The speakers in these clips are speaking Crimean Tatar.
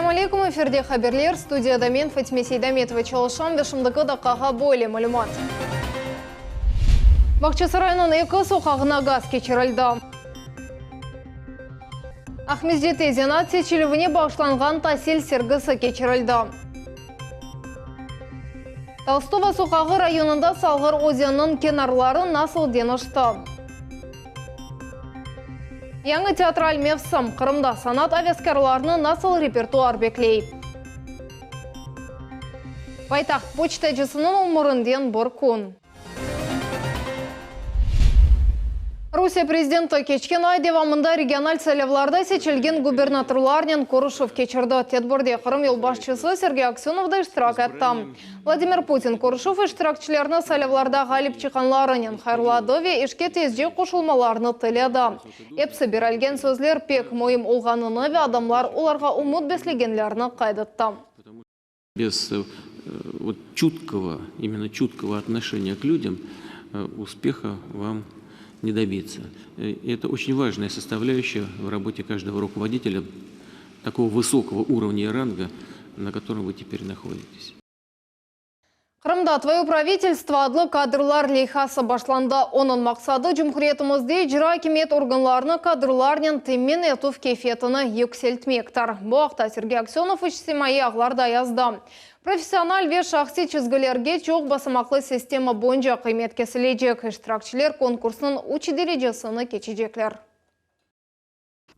Selâm aleyküm, efirde haberler, studiyada men, Fatime Seydametova çalışam ve şimdiki daqqağa böyle malümat. Bağçasaraynıñ eki soqağına gaz keçirildi. Aqmescitte zenaat seçilüvine bağışlanğan tasil sergisi keçirildi. Tolstogo soqağı rayonında Salğır özeniniñ kenarları nasıl deñişti? Yañı teatral mevsim, Qırımda sanat aveskârlarını nasıl repertuar bekley? Paytaht poçtacısınıñ ömürinden bir kün. Rusiye prezidenti keçken ay devamında regional saylavlarda seçilgen gubernatorlarnen körüşüv keçirdi. Tedbirde Qırım yolbaşçısı Sergey Aksönov da iştirak etti. Vladimir Putin körüşüv iştirakçilerini saylavlarda ğalip çıqqanlarınen hayırladı ve işke tezce qoşulmalarını tiledi. Episi berilgen sözler pek müim olğanını ve adamlar olarğa ümüt beslegenlerini qayd etti. Без вот чуткого, именно чуткого отношения к людям успеха вам не добиться. Это очень важная составляющая в работе каждого руководителя такого высокого уровня и ранга, на котором вы теперь находитесь. Qırımda Tvoye pravitelstvo adlı kadrlar leyhası başlandı. Onıñ maqsadı, cumhuriyetimizde icra akimiyet organlarını kadrlarnen temin etüv keyfiyetini yükseltmektir. Bu aqta Sergey Aksönov içtimaiy ağlarda yazdı. Professional ve şahsiy çizgilerge çoq basamaqlı sistema boyunca qıymet kesilecek. İştirakçiler konkursnıñ üç derecesini keçecekler.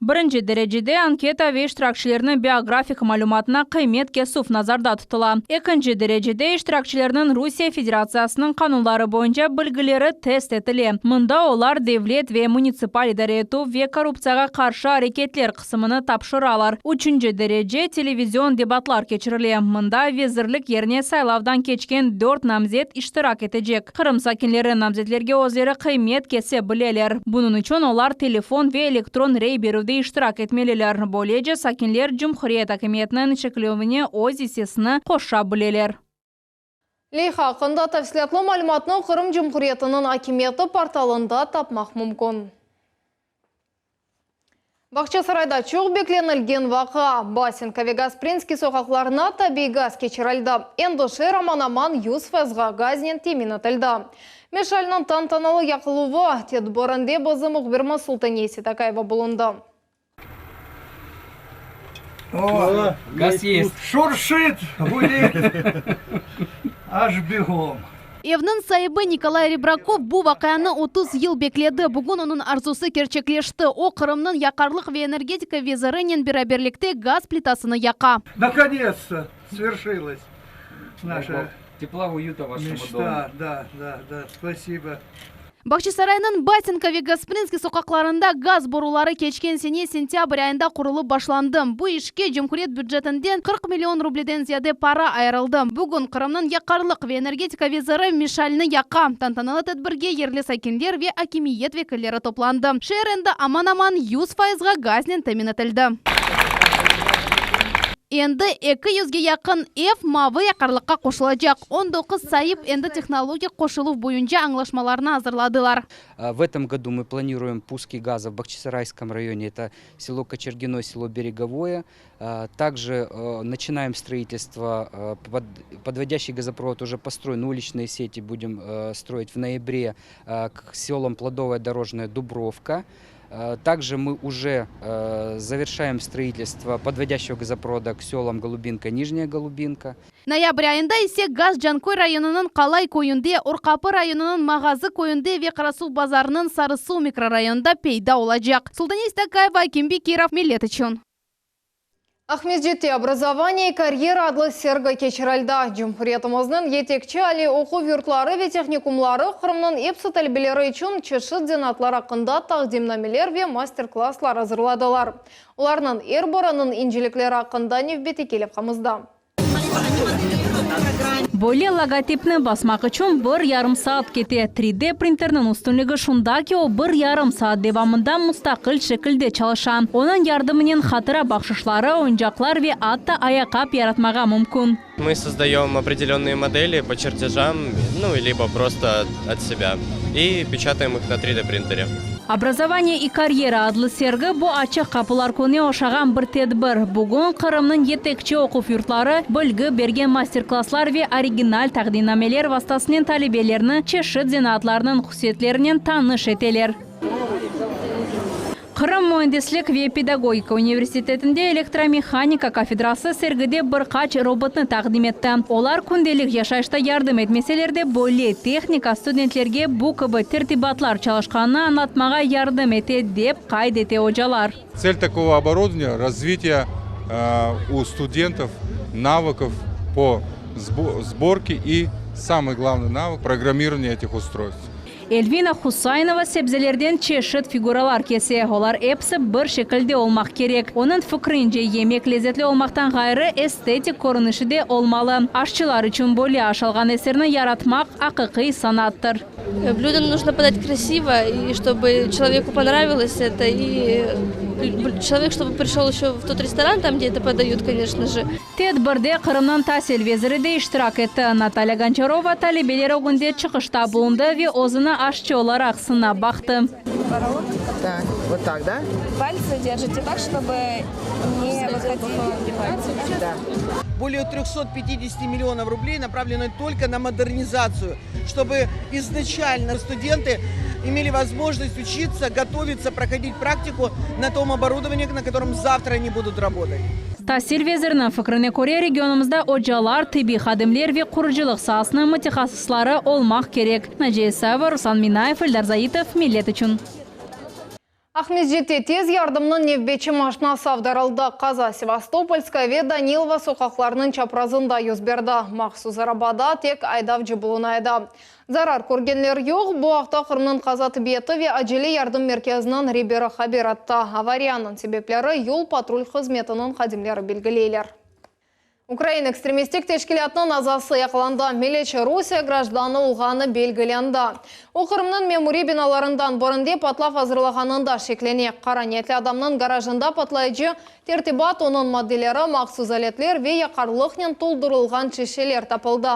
Birinci derecede anketa ve iştirakçilerniñ biografik malümatına qıymet kesüv nazarda tutula. Ekinci derecede iştirakçilerniñ Rusiye Federatsiyasınıñ qanunları boyunca bilgileri test etile. Mında olar devlet ve munitsipal idare etüv ve korruptsiyağa qarşı areketler qısımını tapşıralar. Üçünci derece televizion debatlar keçirile. Mında vezirlik yerine saylavdan keçken dört namzet iştirak etecek. Qırım sakinleri namzetlerge özleri qıymet kese bileler. Bunıñ içün olar telefon ve elektron rey berüvde iştirak etmeliler. Böylece, sakinler cumhuriyet akimiyetiniñ şekillevine öz issesini qoşa bileler. Leyha aqqında tafsilâtlı malümatnı Qırım Cumhuriyetiniñ akimiyeti portalında tapmaq mümkün. Bağçasarayda çoq beklenilgen vaqia, Basenka ve Gasprinskiy soqaqlarına tabiiy gaz keçirildi. Endi şeer aman-aman 100 fayızğa gaznen temin etildi. Meşalniñ tantanalı yaqıluvı tedbirinde bizim mühbirimiz Sultaniye Seytakayeva bulundı. O, Gaz есть. Şurşit, gudit, aş begom. Evniñ saibi Nikolay Rebrakov bu vaqianı 30 yıl bekledi. Bugün onıñ arzusı kerçekleşti, o, Qırımnıñ yaqarlıq ve energetika vezirinen beraberlikte gaz plitasını yaqa. Nakonetsto sverşilos naşa Tepla, uyuta vaşemu domu. Meçta, da, da, da, spasibo. Bağçasaraynıñ Basenka ve Gasprinskiy soqaqlarında gaz boruları keçken sene sentâbr ayında qurulıp başlandı. Bu işke cumhuriyet bücetinden 40 million rubleden ziyade para ayırıldı. Bugün Qırımnıñ yaqarlıq ve energetika veziri mişalni yaqa. Tantanalı tedbirge yerli sakinler ve akimiyet vekilleri toplandı. Şeer endi aman-aman 100 fayızğa gaznen temin etildi. Endi eki yüzge yaqın ev mavı yaqarlıqqa qoşulacaq. 19 saip endi tehnologik qoşuluv boyunca añlaşmalarnı azırladılar. В этом году мы планируем пуски газа в Бахчисарайском районе, это село Кочергино, село Береговое. Также начинаем строительство, подводящий газопровод уже построен, уличные сети будем строить в ноябре к селам Плодовая, Дорожная, Дубровка. Также мы уже завершаем строительство подводящего газопровода к селам Голубинка, Нижняя Голубинка. Noyabr ayında ise gaz Canköy rayonınıñ Qalay köyünde, Orqapı rayonınıñ Mağazı köyünde ve Qarasuvbazarnıñ Sarısuv mikrorayonında peyda olacaq. Sultaniye Seytakayeva, Akim Bekirov, Millet içün. Aqmescitte Obrazovaniye i karyera adlı sergi keçirildi. Cumhuriyetimizniñ yetekçi aliy oquv yurtları ve tehnikumları Qırımnıñ epsi talebeleri içün çeşit zenaatlar aqqında taqdimnameler ve master-klasslar azırladılar. Olarnıñ er biriniñ incelikleri aqqında nevbetteki levhamızda. Böyle logotipni basmaq içün bir yarım saat kete. 3D printerniñ üstünligi şunda ki, o bir yarım saat devamında mustaqil şekilde çalışa. Onıñ yardımınen hatıra bahşışları, oyuncaqlar ve atta ayaqqap yaratmağa mümkün. Мы создаем определенные модели по чертежам, ну, либо просто от себя, и печатаем их на 3D принтере. Obrazovaniye i karyera adlı sergi bu açıq qapılar kününe oşağan bir tedbir. Bugün Qırımnıñ yetekçi oquv yurtları bilgi bergen master-klasslar ve original taqdimnameler vastasınen talebelerni çeşit zenaatlarnıñ hususiyetlerinen tanış eteler. Qırım müendislik ve pedagogika universitetinde elektromehanika kafedrası sergide bir qaç robotnı taqdim etti. Olar kündelik yaşayışta yardım etmeseler de, böyle tehnika studentlerge bu kibi tertibatlar çalışqanını añlatmağa yardım ete, dep qayd ete ocalar. Tsel takogo oborudovaniya, razvitiye u studentov navıkov po sborke i, samıy glavnıy navık, programmirovaniye etih ustroystv. Elvina Husaynova sebzelerden çeşit figuralar kese, olar episi bir şekilde olmaq kerek. Onıñ fikrince, yemek lezetli olmaqtan ğayrı, estetik körünişi de olmalı. Aşçılar içün böyle aşalğan eserni yaratmaq, aqiqiy sanattır. Blüdonı nujno podat krasivo, i çtoby çeloveku ponravilos eto, i çelovek çtoby prişol eşo v tot restoran, tam gde eto podayut, koneçno je. Tedbirde Qırımnıñ tasil veziri de iştirak etti. Natalya Gonçarova talebeler ögünde çıqışta bulundı ve özüni aşçı olaraq sınap baqtı. Более 350 миллионов рублей направлены только на модернизацию, чтобы изначально студенты имели возможность учиться, готовиться, проходить практику на том оборудовании, на котором завтра они будут работать. Tasil veziriniñ fikrine köre, regionımızda ocalar, tibbiy hadimler ve qurucılıq saasınıñ mütehassısları olmaq kerek. Naciye İsayeva, Ruslan Minayev, Eldar Zaitov, Millet içün. Aqmescitte tez yardımnıñ nevbetçi maşinası avdarıldı. Qaza Sevastopolskaya ve Danilova soqaqlarınıñ çaprazında yüz berdi. Mahsus arabada tek aydavcı buluna edi. Zarar körgenler yoq. Bu aqta Qırımnıñ qaza tibbiyeti ve acele yardım merkeziniñ reberi haber etti. Avariyanıñ sebepleri yol-patrul hızmetiniñ hadimleri belgileyler. Ukrain ekstremistik teşkilâtınıñ azası yaqalandı. Meleç Rusiye grajdanı olğanı belgilendi. O, Qırımnıñ memuriy binalarından birinde patlav azırlağanında şeklene. Qara niyetli adamnıñ garajında patlayıcı tertibat, onıñ maddeleri, mahsus aletler ve yaqarlıqnen toldurılğan şişeler tapıldı.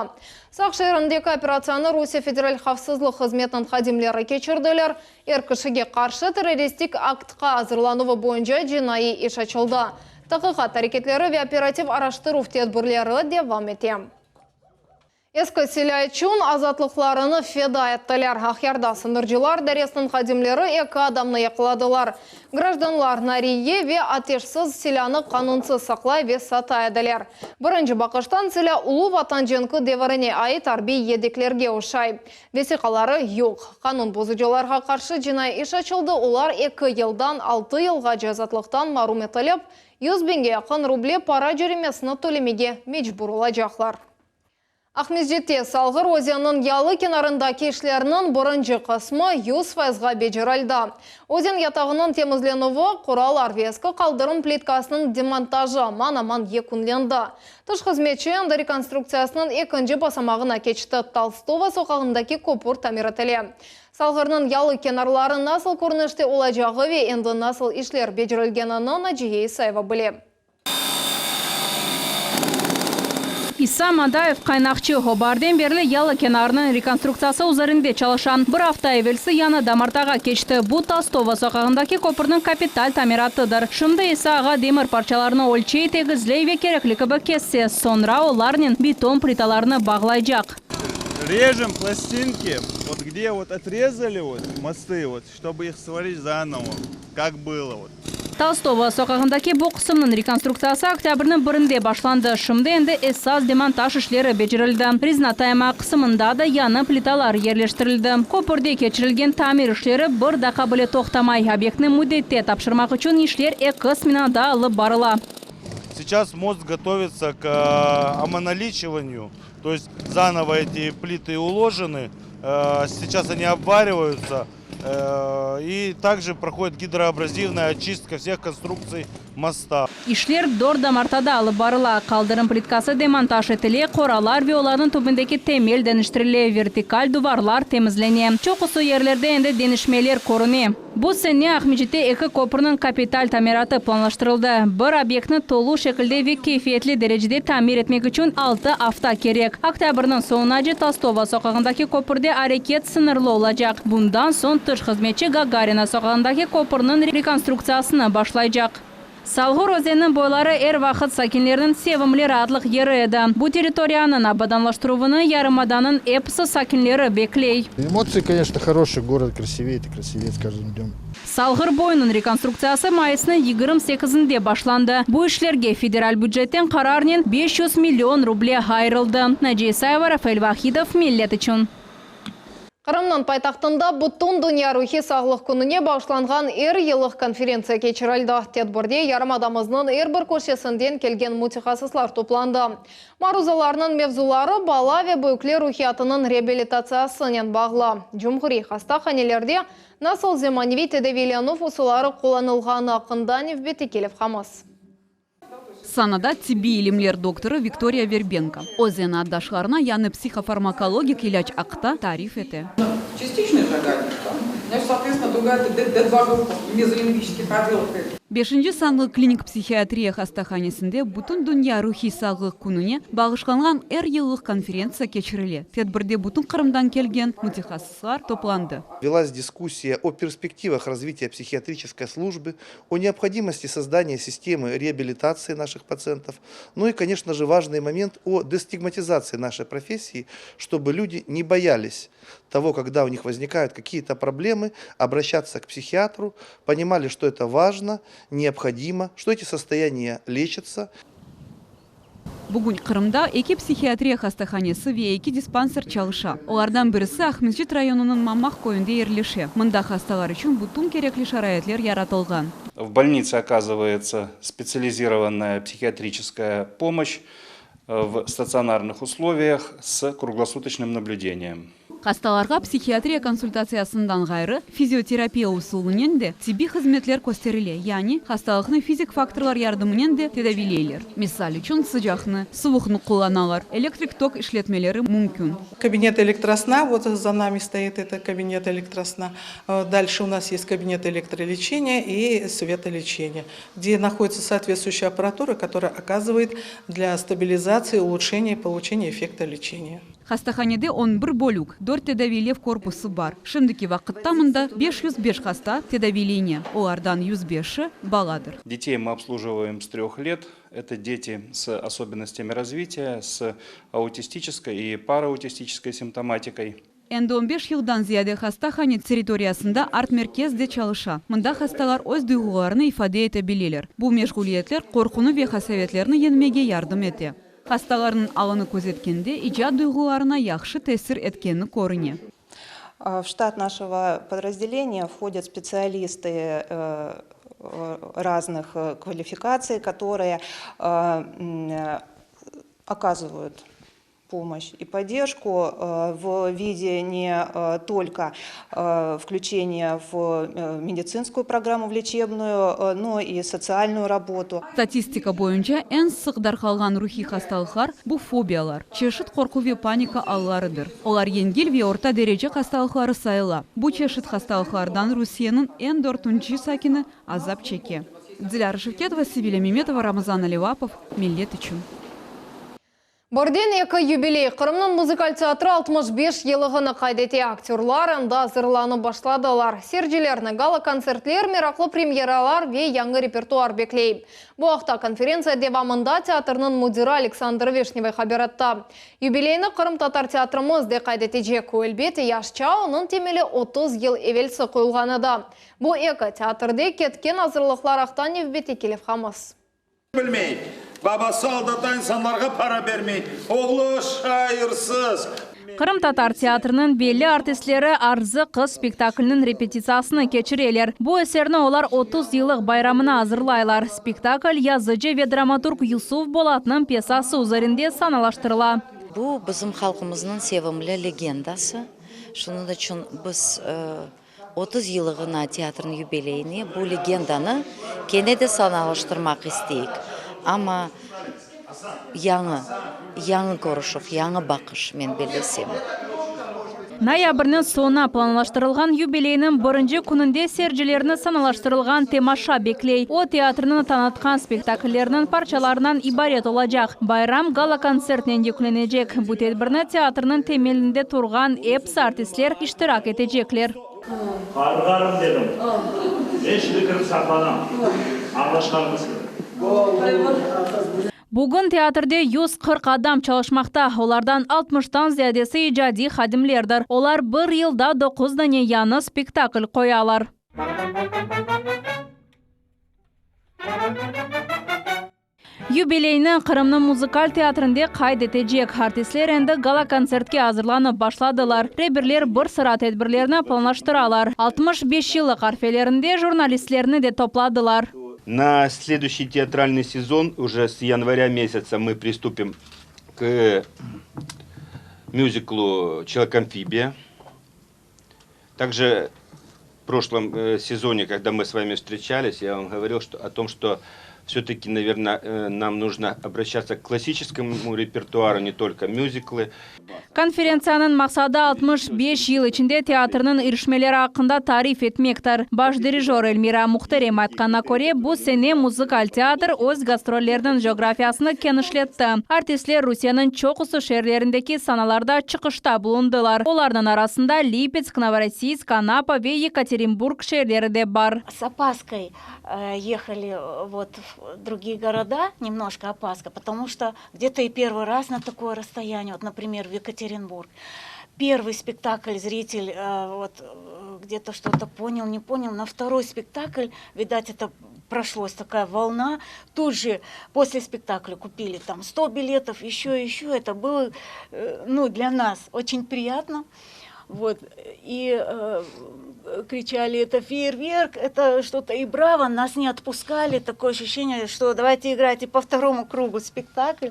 Saq şeerindeki operatsiyanı Rusiye Federal havfsızlıq hızmetiniñ hadimleri keçirdiler. Er kişige qarşı terroristik aktqa azırlanuvı boyunca cinaiy iş açıldı. Taqiqat areketleri ve operativ araştıruv tedbirleri devam ete. Eski silâ içün azatlıqlarını feda ettiler. Aqyarda sıñırcılar idaresiniñ hadimleri eki adamnı yaqaladılar. Grajdanlar nariye ve ateşsiz silânı qanunsız saqlay ve sata ediler. Birinci baqıştan silâ Ulu Vatan cenki devirine ait arbiy yedeklerge oşay. Vesiqaları yoq. Qanun bozucılarğa qarşı cinaiy iş açıldı, olar eki yıldan altı yılğace azatlıqtan marum etilip, yüz biñge yaqın ruble para cöremesini tölemege mecbur olacaqlar. Aqmescitte Salğır özeniniñ yalı kenarındaki işlerniñ birinci qısmı yüz fayızğa becerildi. Özen yatağınıñ temizlenüvi, qoralar ve eski qaldırım plitkasınıñ demontajı aman-aman yekünlendi. Tış hızmetçi endi rekonstruktsiyasınıñ ekinci basamağına keçti, Tolstogo soqağındaki köpür tamir etile. Salğırnıñ yalı kenarları nasıl körünişte olacağı ve endi nasıl işler becerilgenini Naciye İsayeva bile. İsa Madayev, qaynaqçı, o baarden berli yalı kenarınıñ rekonstruktsiyası üzerinde çalışa. Bir afta evelsi yañı damartağa keçti. Bu Tolstogo soqağındaki köpürniñ kapital tamiratıdır. Şimdi İsa ağa demir parçalarını ölçey, tegizley ve kerekli kibi kesse, soñra olarnen beton plitalarını bağlaycaq. Rejem plastinki, vot gde vot otrezali vot mostı vot, ştoby ih svarit zanovo, kak bylo vot. Tolstogo soqağındaki bu qısımnıñ rekonstruktsiyası oktâbrniñ birinde başlandı. Şimdi endi esas demontaj işleri becerildi. Rezina tayma qısımında da yañı plitalar yerleştirildi. Köpürde keçirilgen tamir işleri bir daqqa bile toqtamay. Obyektni müddette tapşırmaq içün işler eki smenada alıp barıla. Seyças most gotovitsâ k omonoliçivaniyu, to est zanovo eti plity ulojenı, seyças oni obvarivayutsâ. İ takje prohodit gidroabrazivnaya oçistka vseh konstruktsiy mosta. İşler dört damartada alıp barıla, qaldırım plitkası demontaj etile, qoralar ve olarnıñ tübündeki temel deñiştirile, vertikal duvarlar temizlene. Çoqusı yerlerde endi deñişmeler körüne. Bu sene Aqmescitte eki köpürniñ kapital tamiratı planlaştırıldı. Bir obyektni tolu şekilde ve keyfiyetli derecede tamir etmek içün altı afta kerek. Oktâbrniñ soñunace Tolstogo soqağındaki köpürde areket sıñırlı olacaq. Bundan soñ tış hızmetçi Gagarina soqağındaki köpürniñ rekonstruktsiyasını başlaycaq. Salğır özenniñ boyları er vaqıt sakinlerniñ sevimli raatlıq yeri edi. Bu territoriyanıñ abadanlaştıruvını yarımadanıñ episi sakinleri bekley. Emotsiya, koneçno, horoşiy, gorod krasiveyet i krasiveyet s každım dnöm. Salğır boyunıñ rekonstruktsiyası mayısnıñ 28-nde başlandı. Bu işlerge federal bücetten qararnen 500 million ruble ayırıldı. Naciye İsayeva, Rafael Vahidov, Millet içün. Qırımnıñ paytahtında Bütündünya ruhiy sağlıq kününe bağışlanğan er yıllıq konferentsiya keçirildi. Tedbirde yarımadamıznıñ er bir köşesinden kelgen mütehassıslar toplandı. Maruzalarnıñ mevzuları bala ve büyükler ruhiyatınıñ reabilitatsiyasınen bağlı. Cumhuriy hastahanelerde nasıl zemaneviy tedaviylenüv usulları qullanılğanı aqqında nevbetteki levhamız. Sanada tibbiy ilimler doktorı Viktoriya Verbenko, o zenaatdaşlarına yañı psihofarmakologik ilâc aqta tarif ete. Beşinci sanlı klinik psihiatriya hastahanesinde Bütündünya ruhiy sağlıq kününe bağışlanğan er yıllıq konferentsiya keçirile. Tedbirde bütün Qırımdan kelgen mütehassıslar toplandı. Velas diskussiya o perspektivah razvitiya psihiatriçeskoy slujbı, o neobhodimosti sozdaniya sistemı reabilitatsii naših patsientov, nu i, koneçno je, vajnıy moment o destigmatizatsii našey professii, çtobı lüdi ne boyalis togo, kogda u nih voznikayut kakiye-to problemı, obraşçatsya k psihiatru, ponimali, çto eto vajno, neobhodimo, çto eti sostoyaniya leçatsya. Bugün Qırımda eki psihiatriya hastahanesi ve eki dispanser çalışa. Olardan birisi Aqmescit rayonınıñ Mamaq köyünde yerleşe. Mında hastalar içün bütün kerekli şaraitler yaratılğan. V bolnitsa okazıvayetsa spetsializirovanaya psihiatriçeskaya pomoşç v statsionarnıh usloviyah s kruglosutoçnım nablüdeniyem. Hastalarğa psihiatriya konsultatsiyasından ğayrı, fizioterapiya usulınen de tibbiy hızmetler kösterile, yani hastalıqnı fizik faktorlar yardımınen de tedaviyleyler. Misal içün, sıcaqnı, suvuqnı qullanalar, elektrik tok işletmeleri mümkün. Kabinet elektrosna, vot za nami stoit eto kabinet elektrosna, dalşe u nas est kabinet elektrolečeniya i svetolečeniya, gde nahoditsya sootvetstvuyuşçaya apparatura, kotoraya okazıvaet dlâ stabilizatsii, ulutşeniya i poluçeniya effekta lečeniya. Hastahanede on bir bölük, dört tedaviylev korpusı bar. Şimdiki vaqıtta mında 505 hasta tedaviylene, olardan 105-i baladır. Detey мы обслуживаем с трех лет. Это дети с особенностями развития, с аутистической и парааутистической симптоматикой. Endi on beş yıldan ziyade hastahane territoriyasında art-merkez de çalışa. Mında hastalar öz duyğularını ifade ete bileler. Bu meşğuliyetler qorqunı ve qasevetlerni yeñmege yardım ete. Hastalarnıñ alını közetkende icat duyğularına yahşı tesir etkeni körüne. V ştat našego podrazdeleniya vhodât spetsialistı razных kvalifikatsiy, kotorıye okazıvayut pomoşç i podderjku v vide ne tolko vklüçeniya v meditsinskuyu programmu, v leçebnuyu, no i sotsialnuyu rabotu. Statistika boyunca eñ sıq darqalğan ruhiy hastalıqlar, bu fobiyalar, çeşit qorqu ve panika allarıdır. Olar yengil ve orta derece hastalıqları sayıla. Bu çeşit hastalıqlardan Rusiyeniñ eñ dörtünci sakini azap çeke. Dilâra Şevketova, Sevilâ Memetova, Ramazan Alivapov, Millet içün. Birden eki yubiley, Qırımnıñ muzıkal teatri 65 yıllığını qayd ete. Aktörlar endi azırlanıp başladılar. Seyircilerni gala-kontsertler, meraqlı premyeralar ve yañı repertuar bekley. Bu aqta konferentsiya devamında teatrniñ müdiri Aleksandr Vişnevıy haber etti. Yubileyni qırımtatar teatrimiz de qayd etecek. O, elbette, yaşça, onıñ temeli 30 yıl evelsi qoyulğan edi. Bu eki teatrde ketken azırlıqlar aqta nevbetteki levhamız. Bilmey. Babası aldata, insanlarğa para bermey. Oğlu şairsız. Qırımtatar teatriniñ belli artistleri Arzı qız spektakliniñ repetitsiyasını keçireler. Bu eserni olar 30 yıllıq bayramına azırlaylar. Spektakl yazıcı ve dramaturg Yusuf Bolatnıñ pyesası üzerinde sanalaştırıla. Bu, bizim halqımıznıñ sevimli legendası. Şunıñ içün biz 30 yıllığına teatrniñ yubileyine bu legendanı kene de sanalaştırmaq isteyik. Amma yañı, yañı körüşüv, yañı baqış, men bellesem. Noyabrniñ soñuna planlaştırılğan yubileyniñ birinci kününde seyircilerni sanalaştırılğan temaşa bekley. O, teatrni tanıtqan spektakllerniñ parçalarından ibaret olacaq. Bayram gala-kontsertnen yekünlenecek. Bu tedbirni teatrniñ temelinde turğan episi artistler iştirak etecekler. Qarğarım dedim. Men şimdi kirip saqlanam. Añlaşqanımız kibi. Bugün teatrde 140 adam çalışmaqta, olardan altmıştan ziyadesi icadiy hadimlerdir. Olar bir yılda doquz dane yañı spektakl qoyalar. Yubileyni Qırımnıñ muzıkal teatrinde qayd etecek. Artistler endi gala-kontsertke azırlanıp başladılar. Reberler bir sıra tedbirlerni planlaştıralar. 65 yıllıq arfelerinde jurnalistlerni de topladılar. Na следующий театральный сезон, уже с января месяца мы приступим к мюзиклу Человек-амфибия. Также в прошлом сезоне, когда мы с вами встречались, я вам говорил что, о том, что все-таки, наверное, нам нужно обращаться к классическому репертуару, не только мюзиклы. Konferentsiyanıñ maqsadı 65 yıl içinde teatrniñ irişmeleri aqqında tarif etmektir. Baş dirijör Elmira Muhterem aytqanına köre, bu sene muzıkal teatr öz gastrolleriniñ coğrafiyasını kenişletti. Artistler Rusiyeniñ çoqusı şeerlerindeki sanalarda çıqışta bulundılar. Olarnıñ arasında Lipetsk, Novorossiysk, Anapa ve Yekaterinburg şeerleri de bar. S opaskoy yehali vot v drugie goroda, nemnožko opaska, potomu çto Где-то и первый раз на такое расстояние, вот, например, в Екатеринбург. Первый спектакль зритель вот где-то что-то понял, не понял. На второй спектакль, видать, это прошлось такая волна. Тут же после спектакля купили там 100 билетов, еще, еще. Это было, ну, для нас очень приятно. Вот. И э, кричали, это фейерверк, это что-то и браво, нас не отпускали. Такое ощущение, что давайте играть и по второму кругу спектакль.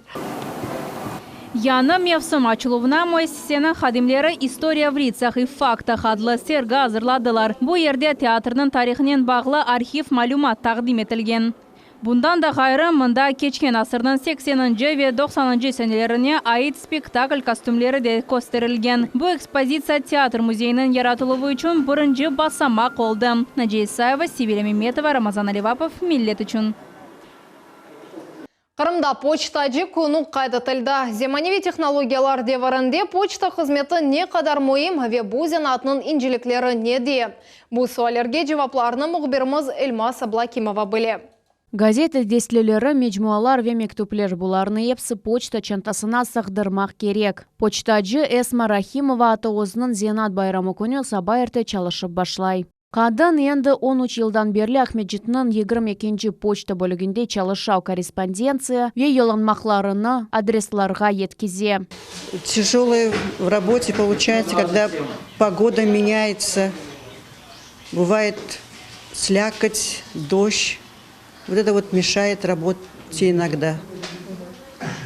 Yañı mevsim açıluvına müessiseniñ hadimleri İstoriya v litsah i faktah adlı sergi azırladılar. Bu yerde teatrniñ tarihınen bağlı arhiv malümat taqdim etilgen. Bundan da ğayrı, mında keçken asırnıñ sekseninci ve doqsanıncı senelerine ait spektakl kostümleri de kösterilgen. Bu ekspozitsiya teatr müzeyiniñ yaratıluvı içün birinci basamaq oldı. Naciye İsayeva, Sevilâ Memetova, Ramazan Alivapov, Millet içün. Qırımda poçtacı künü qayd etildi. Zemaneviy tehnologiyalar devirinde poçta hızmeti ne qadar müim ve bu zenaatnıñ incelikleri nede? Bu suallerge cevaplarnı mühbirimiz Elmaz Ablâkimova bile. Gazeta desteleri, mecmualar ve mektüpler, bularnı epsi poçta çantasına sığdırmaq kerek. Poçtacı Esma Rahimova atı özüniñ zenaat bayramı künü saba erte çalışıp başlay. Qadın endi on üç yıldan berli Aqmescitniñ 22-nci poçta bölüginde çalışa, korrespondentsiya ve yollanmaqlarını adreslarğa yetkize. Tяжелое в работе получается, когда погода меняется, бывает слякоть, дождь. Вот это вот мешает работе иногда.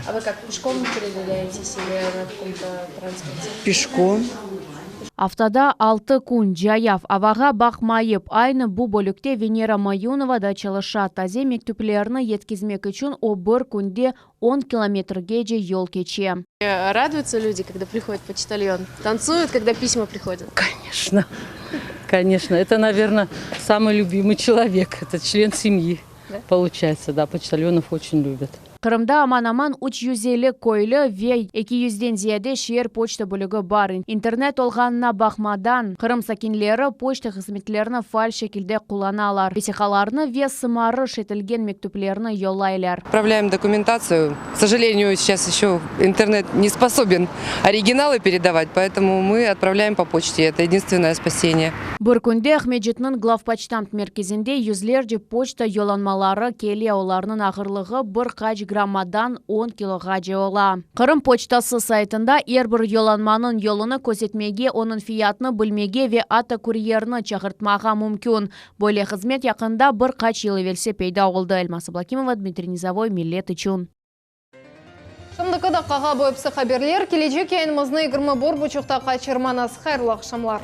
А вы как, пешком передвигаетесь или на каком-то транспорте? Пешком. Aftada altı kün cayav, avağa baqmayıp, aynı bu bölükte Venera Mayunova da çalışa. Taze mektüplerni yetkizmek içün o bir künde on kilometrgece yol keçe. Радуются люди, когда приходит почтальон? Танцуют, когда письма приходят? Конечно, конечно. Это, наверное, самый любимый человек. Это член семьи. Получается, да, почтальонов очень любят. Qırımda aman-aman 350 köylü ve 200-den ziyade şeer poçta bölügi bar. İnternet olğanına baqmadan, Qırım sakinleri poçta hızmetlerini faal şekilde qullanalar, vesiqalarnı ve sımarış etilgen mektüplerni yollaylar. Отправляем документацию. К сожалению, сейчас еще интернет не способен оригиналы передавать, поэтому мы отправляем по почте. Это единственное спасение. Bir künde Aqmescitniñ Glavpoçtamt merkezinde yüzlerce poçta yollanmaları kele, olarnıñ ağırlığı bir qaç grammadan on kiloğace ola. Qırım poçtası saytında er bir yollanmanıñ yolunı közetmege, onıñ fiyatını bilmege ve atta kuryerni çağırtmağa mümkün. Böyle hızmet yaqında bir qaç yıl evelsi peyda oldı. Elmaz Ablâkimova, Dmitriy Nizovoy, Millet içün. Şimdiki daqqağa bu episi haberler. Kelecek yayınımıznı 21 buçuqta qaçırmañız. Hayırlı aqşamlar.